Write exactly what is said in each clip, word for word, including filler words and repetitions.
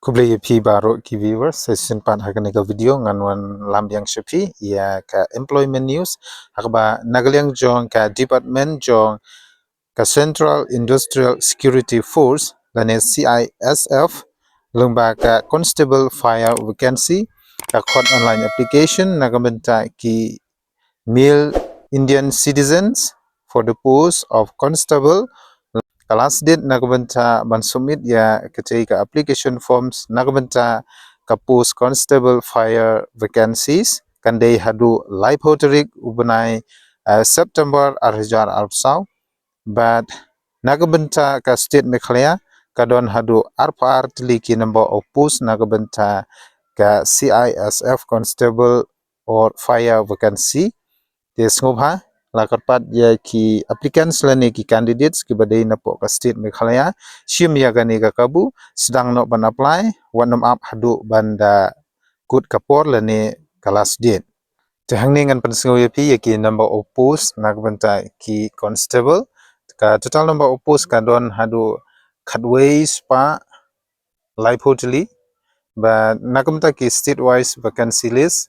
Khublei ïa phi baroh ki viewers, sa shisien pat ha kane ka video ngan wan lam biang sha phi ïa ka employment news ha kaba na ka liang jong ka department jong ka Central Industrial Security Force lane C I S F, lyngba ka Constable Fire Vacancy, ka khot online application na ka bynta ki male Indian citizens for the post of constable. Ka last date na ka bynta ban submit ïa katei ka application forms na ka bynta ka post constable fire vacancies kan dei haduh laiphew tarik u bnai, eh, September ar hajar arphew saw. Bad na ka bynta ka state Meghalaya ka don haduh arphew ar tylli ki number of post na ka bynta ka C I S F constable or fire vacancy. Te sngewbha la kyrpad ïa ki applicants lane ki candidates kiba dei napoh ka state Meghalaya, shim ïa kane ka kabu, sdang noh ban apply, wat nym ap haduh ban da kut ka por lane ka last date. Te hangne ngan pynsngew ïa phi ïa ki number of post na ka bynta ki constable. Ka total number of post ka don haduh khatwei spah laiphew tylli. Bad na ka bynta ki state wise vacancy list,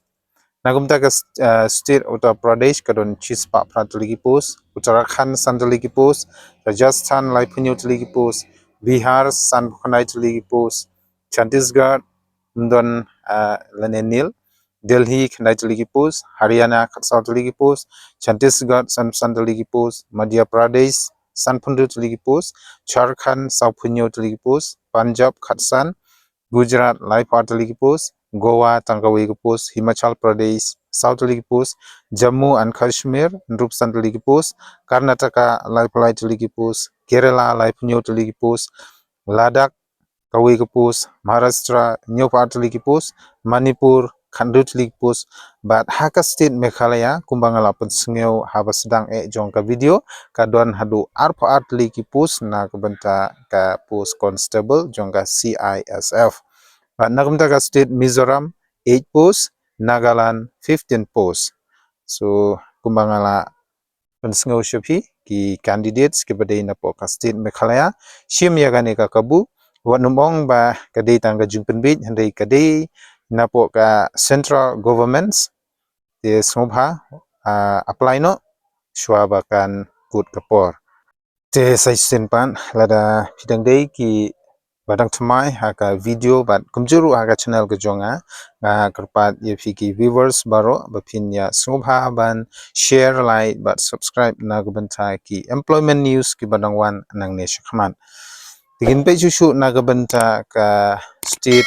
na ka bynta ka, uh, state Uttar Pradesh ka don shispah phra tylli ki post, Uttarakhand san tylli ki post, Rajasthan laiphew hynñiew tylli ki post, Bihar sanphew khyndai tylli ki post, Chhattisgarh ym don, uh, lane nil, Delhi khyndai tylli ki post, Haryana khatsaw tylli ki post, Chhattisgarh sanphew san tylli ki post, Madhya Pradesh sanphew hynriew tylli ki post, Jharkhand sawphew hynñiew tylli ki post, Punjab khatsan, Gujarat laiphew ar tylli ki post, Goa tang kawei ka post, Himachal Pradesh saw tylli ki post, Jammu and Kashmir hynriewphew san tylli ki post, Karnataka laiphew lai tylli ki post, Kerala laiphew hynñiew tylli ki post, Ladakh kawei ka post, Maharashtra hynñiewphew ar tylli ki post, Manipur khathynriew tylli ki post. Bad ha ka state Meghalaya kumba nga la pynsngew haba sdang eh jong ka video, ka don haduh arphew ar tylli ki post na ka bynta ka post constable jong ka C I S F. Bad na ka bynta ka state Mizoram eight post, Nagaland fifteen post. So kumba nga la pynsngew sha phi, ki candidates kiba dei napoh ka state Meghalaya, shim ïa kane ka kabu, wat nym ong ba ka dei tang ka jingpynbit, hynrei ka dei napoh ka central governments. Te sngewbha, ah, apply noh shuwa ba kan kut ka por. Te sa shisien pat, lada phi dang dei kiba dang thymmai ha ka video bad kumjuh ruh ha ka channel ka jong nga, nga kyrpad ïa phi ki viewers baroh ba phin ïa sngewbha ban share, like bad subscribe na ka bynta ki employment news kiba dang wan nangne shakhmat. Te ngin peit shuh shuh na ka bynta ka state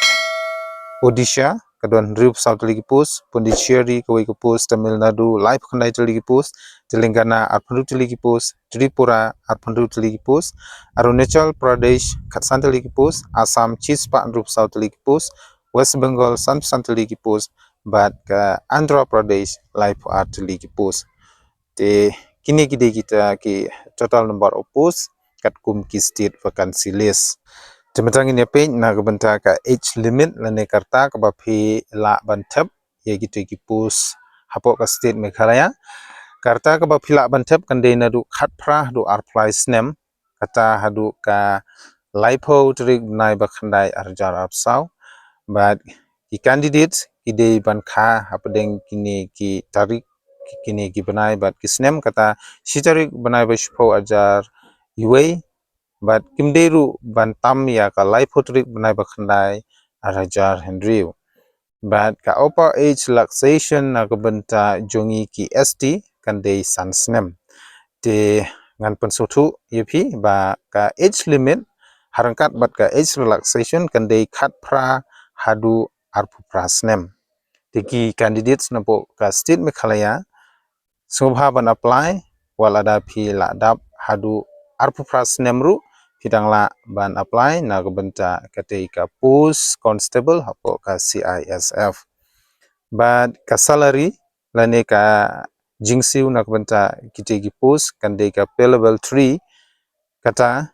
Odisha, ka don hynriewphew saw tylli ki post, Puducherry kawei ka post, Tamil Nadu laiphew khyndai tylli ki post, Telangana arphew hynriew tylli ki post, Tripura arphew hynriew tylli ki post, Arunachal Pradesh khatsan tylli ki post, Assam shispah hynriewphew saw tylli ki post, West Bengal sanphew san tylli ki post, bad ka Andhra Pradesh laiphew ar tylli ki post. Te kine ki dei kita ki total number of post katkum ki state vacancy list. Te mynta ngin ïa peit na ka bynta ka age limit lane ka rta kaba phi lah ban thep ïa kita ki post hapoh ka state Meghalaya. Ka rta kaba phi lah ban thep kan dei naduh khatphra haduh arphew lai snem, kata haduh ka laiphew tarik bnai ba khyndai ar hajar arphew saw. Bad ki candidate ki dei ban kha hapdeng kine ki tarik, kine ki bnai bad ki snem, kata shi tarik bnai ba shiphew ar hajar arphew wei, bad kim dei ruh ban tam ïa ka laiphew tarik bnai ba khyndai ar hajar hynriew. Bad ka upper age relaxation na ka bynta jong ngi ki S T kan dei san snem. Te ngan pynsngewthuh ïa phi ba ka age limit ha ryngkat bad ka age relaxation kan dei khatphra haduh arphew phra snem. Te ki candidates napoh ka state Meghalaya, sngewbha ban apply, wat lada phi lah dap haduh arphew phra snem ruh phi dang lah ban apply na ka bynta katei ka post constable hapoh ka C I S F. Bad ka salary lane ka jingsiew na ka bynta kitei ki post kan dei ka pay level three, kata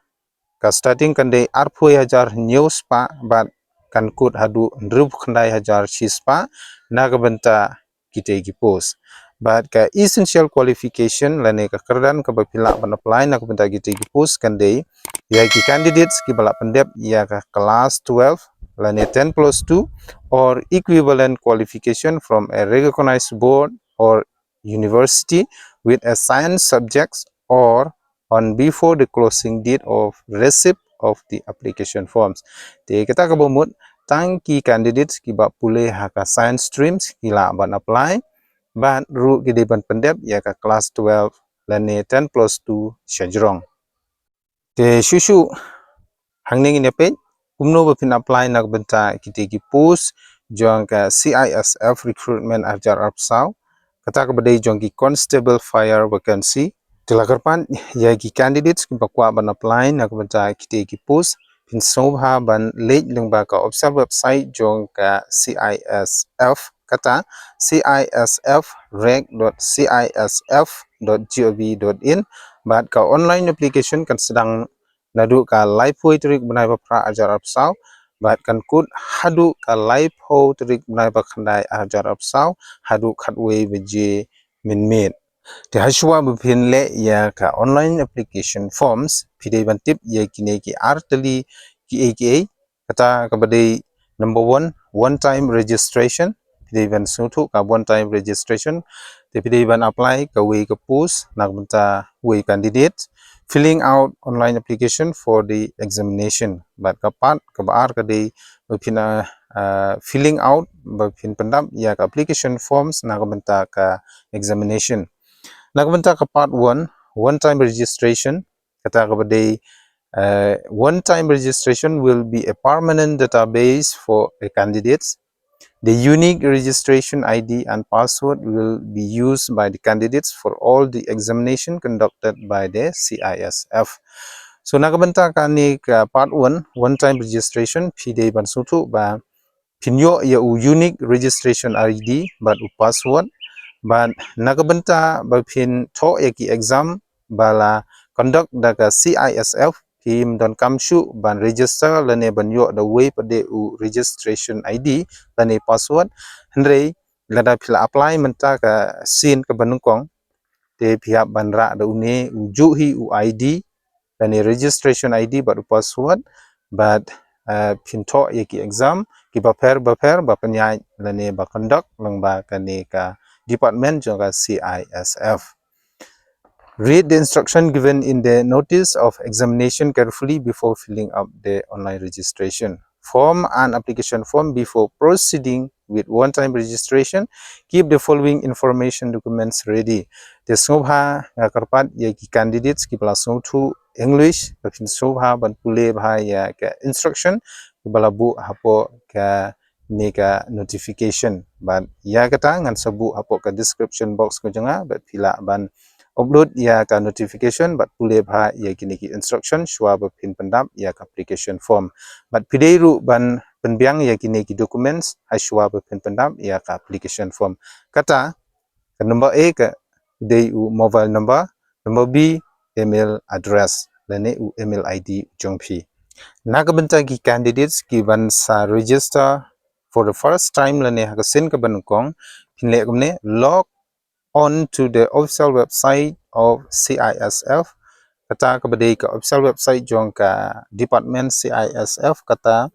ka starting kan dei arphew hajar hynñiew spah bad kan kut haduh hynriewphew khyndai hajar shispah na ka bynta kitei ki post. Bad ka essential qualification lane ka kyrdan kaba phi lah ban apply na ka bynta kitei ki post kan dei ïa ki candidates kiba lah pyndep ïa ka class twelve lane ten plus two or equivalent qualification from a recognized board or university with a science subject or on before the closing date of receipt of the application forms. Te kata kaba mut tang ki candidates kiba pule ha ka science streams ki lah ban apply bad ruh ki dei ban pyndep ïa ka class twelve lane ten plus two shajrong. Te shuh shuh hangne ngin ïa peit kumno ba phin apply na ka bynta kite ki post jong ka C I S F recruitment ar hajar arphew saw, kata kaba dei jong ki constable fire vacancy. Te la kyrpad ïa ki candidates kiba kwah ban apply na ka bynta kite ki post, phin sngewbha ban leit lyngba ka official website jong ka C I S F, kata C I S F rec dot C I S F dot gov dot in. Bad ka online application kan sdang naduh ka laiphew tarik bnai ba phra ar hajar arphew saw bad kan kut haduh ka laiphew tarik bnai ba khyndai ar hajar arphew saw haduh khatwei baje mynmiet. Te hashwa ba phin leh ïa ka online application forms, phi dei ban tip ïa kine ki ar tylli kiei kiei. Kata kaba dei number one, one time registration. Phi dei ban sngewthuh ka one time registration. Te phi dei ban apply kawei ka post na ka bynta wei candidate. Filling out online application for the examination. Bad ka part kaba ar ka dei ba phin, ah, ah, filling out, ba phin pyndap ïa ka application forms na ka bynta ka examination. Na ka bynta ka part one, one time registration, kata kaba dei, uh, one time registration will be a permanent database for a candidates. The unique registration I D and password will be used by the candidates for all the examination conducted by the C I S F. So na ka bynta kane ka part one, one time registration, phi dei ban sngewthuh ba phin ïoh ïa u unique registration I D bad u password. Bad na ka bynta ba phin thoh ïa ki exam ba la conduct da ka C I S F, phim donkam shuh ban register lane ban ïoh da uwei pat de u registration I D lane password. Hynrei lada phi la apply mynta ka sien kaba nyngkong, te phi hap ban rah da une ujuh hi u I D lane registration I D bad u password bad, eh, phin thoh ïa ki exam kiba pher ba pher ba pynïaid lane ba conduct lyngba kane ka department jong ka C I S F. Read the instruction given in the notice of examination carefully before filling up the online registration form and application form. Before proceeding with one-time registration, keep the following information documents ready. Te sngewbha nga kyrpad ïa ki candidates kiba la sngewthuh English ba phin sngewbha ban pule bha ïa ka instruction kiba la buh hapoh kane ka notification. Bad ïa kata ngan sa buh hapoh ka description box ka jong nga bad phi lah ban upload ïa ka notification bad pule bha ïa kine ki instruction shuwa ba phin pyndap ïa ka application form. Bad phi dei ruh ban pynbiang ïa kine ki documents ha shuwa ba phin pyndap ïa ka application form. Kata ka number A ka dei u mobile number, number B email address lane u email I D jong phi. Na ka bynta ki candidates ki ban sa register for the first time lane ha ka sien kaba nyngkong, phin leh kumne: log on to the official website of C I S F. Kata kaba dei ka official website jong ka department C I S F, kata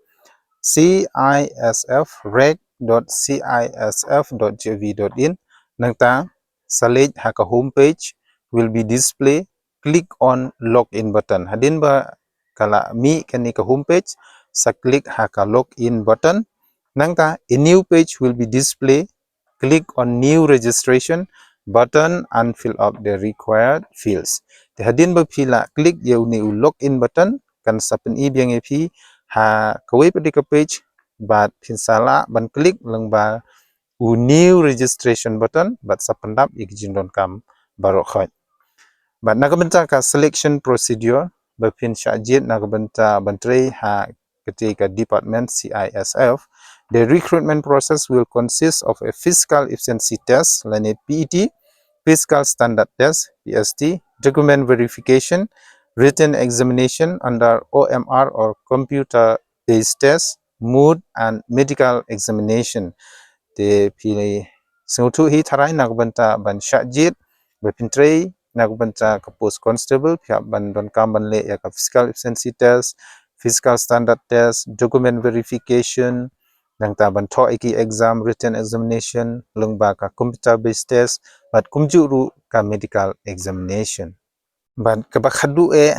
C I S F rec dot C I S F dot gov dot in. Nangta sa leit ha ka home page, will be display, click on login button. Hadien ba ka la mih kane ka home page, sa click ha ka login button. Nangta a new page will be display, click on new registration button and fill up the required fields. Te hadien ba phi la click ïa une u login button, kan sa pyni biang ïa phi ha kawei pat de ka page bad phin sa lah ban click lyngba u new registration button bad sa pyndap ïa ki jingdonkam baroh khoit. Bad na ka bynta ka selection procedure ba phin shah jied na ka bynta ban trei ha kata ka department C I S F, the recruitment process will consist of a physical efficiency test lane P E T, physical standard test P S T, document verification, written examination under O M R or computer based test, mood and medical examination. Te phi sngewthuh hi tharai na ka bynta ban shah jied ba phin trei na ka bynta ka post constable, phi hap ban donkam ban leh ïa ka physical efficiency test, physical standard test, document verification, nangta ban thoh ïa ki exam, written examination, lyngba ka computer based test, bad kumjuh ruh ka medical examination. Bad kaba khadduh eh,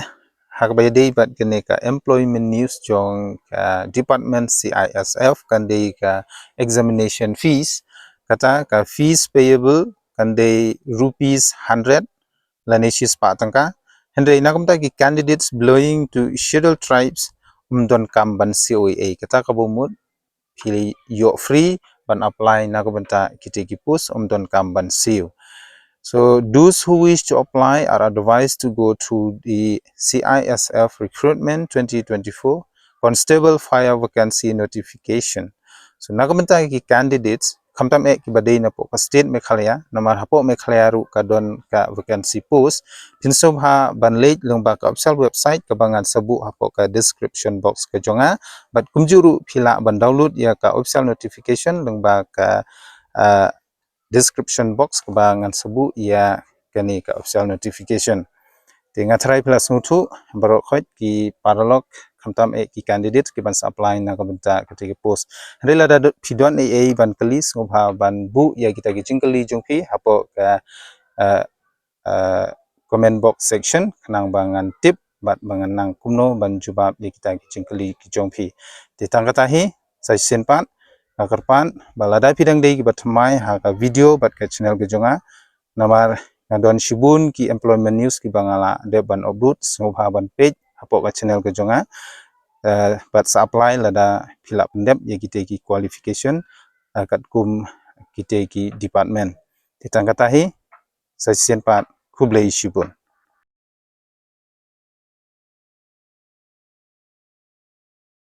ha kaba ïadei bad kane ka employment news jong ka department C I S F, kan dei ka examination fees. Kata ka fees payable kan dei rupees hundred lane shispah tyngka. Hynrei na ka bynta ki candidates belonging to scheduled tribes, ym donkam ban siew ei ei. Kata kaba mut phi ïoh free ban apply na ka bynta kita ki post, ym donkam ban siew. So those who wish to apply are advised to go to the C I S F recruitment twenty twenty-four constable fire vacancy notification. So na ka bynta ki candidates, khamtam eh kiba dei napoh ka state Meghalaya, namar hapoh Meghalaya ruh ka don ka vacancy post. Phin sngewbha ban leit lyngba ka official website kaba ngan sa buh hapoh ka description box ka jong nga. Bad kumjuh ruh phi lah ban download ïa ka official notification lyngba ka, ah, description box kaba ngan sa buh ïa kane ka official notification. Te nga tharai phi la sngewthuh baroh khoit ki paralok, khamtam eh ki candidate kiban sa apply na ka bynta kata ka post. Hynrei lada phi don ei ei ban kylli, sngewbha ban buh ïa kita ki jingkylli jong phi hapoh ka, ah, ah, comment box section, khnang ba ngan tip bad ba ngan nang kumno ban jubab ïa kita ki jingkylli ki jong phi. Te tang kata hi, sa shisien pat nga kyrpad ba lada phi dang dei kiba thymmai ha ka video bad ka channel ka jong nga, namar nga don shibun ki employment news kiba nga la dep ban upload, sngewbha ban peit hapoh ka channel ka jong nga. Eh, bad sa apply lada phi lah pyndep ïa kita ki qualification, eh, katkum kita ki department. Te tang kata hi, sa shisien pat, khublei shibun.